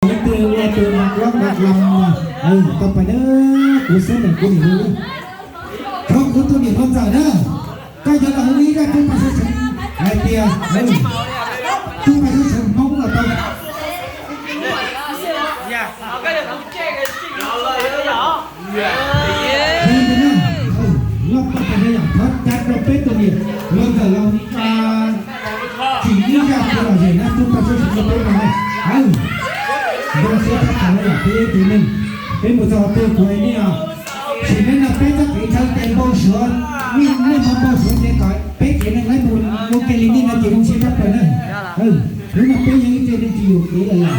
Leej twg ua tus mas kuv lam, tau pais na, kuv xub nws kuv niam hu. Thaum kuv tus niam hluas ntxawm na, koj yuav los hu ib zaj tub paj sab seev hais tias, tub paj sab seev Hmoob los tau. Loj koj tas yam thov cav rau peb tus niam hluas ntxawm los tsim ib zaj kuv lom zem na, tub paj sab seev rau peb mas na. Zoo siab tshaj plaws yom peb ib tsev neeg. Peb mus txog qhov twg kuv hais nej os, sim neej no peb txoj kev chaw ces npau suav, nej npau suav ces kom peb tsev neeg laib mus ua ke li nej no ces zoo siab tshaj plaws na. Hnub no peb yog ib tsev neeg tsis yuam kev lawm yom.